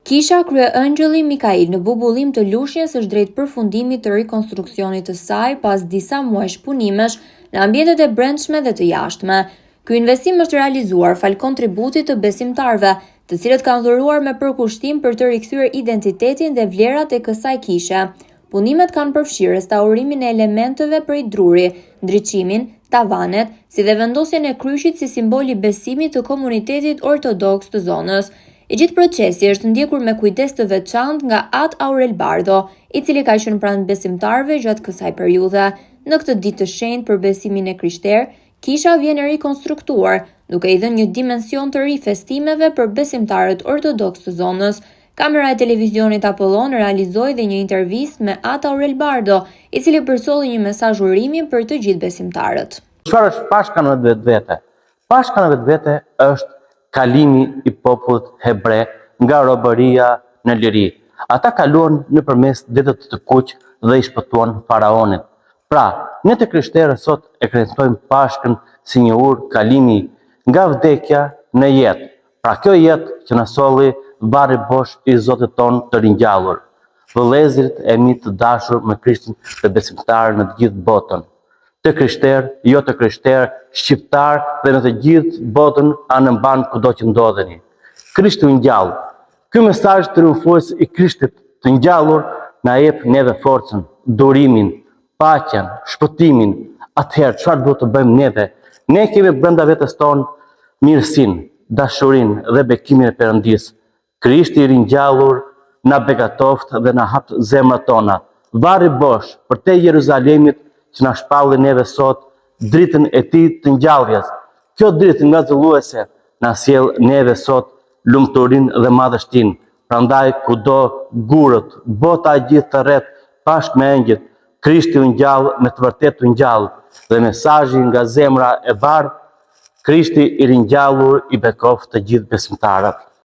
Kisha Kryeëngjëlli Mikail në Bubullimë të Lushnjës është drejt përfundimit të rikonstruksionit të saj pas disa muajsh punimesh në ambientet e brendshme dhe të jashtme. Ky investim është realizuar falë kontributit të besimtarëve, të cilët kanë dhuruar me përkushtim për të rikthyer identitetin dhe vlerat e kësaj kishe. Punimet kanë përfshirë restaurimin e elementëve prej druri, ndriçimin, tavanet, si dhe vendosjen e kryqit si simbol i besimit të komunitetit ortodoks të zonës. I gjithë procesi është ndjekur me kujdes të veçantë nga At Aurel Bardho, i cili ka qenë pranë besimtarëve gjatë kësaj periudhe. Në këtë ditë të shenjtë për besimin e krishterë, kisha vjen e rikonstruktuar, duke i dhënë një dimension të ri festimeve për besimtarët ortodoksë të zonës. Kamera e televizionit Apollon realizoi dhe një intervistë me At Aurel Bardho, i cili përcolli një mesazh urimi për të gjithë besimtarët. Çfarë është Pashka në vetvete? Pashka në vetvete është kalimi i popullit hebre nga robëria në liri. Ata kaluan nëpërmes Detit të Kuq dhe i shpëtuan faraonit. Pra, ne të krishterët sot e kremtojmë Pashkën si një urë kalimi nga vdekja në jetë. Pra kjo jetë që na solli varri bosh i Zotit tonë të ringjallur. Vëllezërit e mi të dashur me Krishtin dhe besimtarë në të gjithë botën. Të krishterë, jo të krishterë, shqiptarë dhe në të gjithë botën anembanë kudo që ndodheni. Krishti u ngjall. Ky mesazh triumfues i Krishtit të ngjallur na jep neve forcën, durimin, paqen, shpëtimin, atëherë çfarë duhet të bëjmë neve? Ne kemi brenda vetes tonë mirësinë, dashurinë dhe bekimin e Perëndisë. Krishti i ringjallur na begatoftë dhe na haptë zemrat tona. Varri bosh përtej Jeruzalemit që na shpalli neve sot dritën e tij të ngjalljes. Kjo dritë ngazëlluese na sjell neve sot lumturinë dhe madhështinë. Prandaj kudo gurët, bota e gjithë thërret bashkë me engjëjt, Krishti u ngjall, me të vërtetë u ngjall, dhe mesazhi nga zemra e bardhë, Krishti i ringjallur i bekoftë të gjithë besimtarët.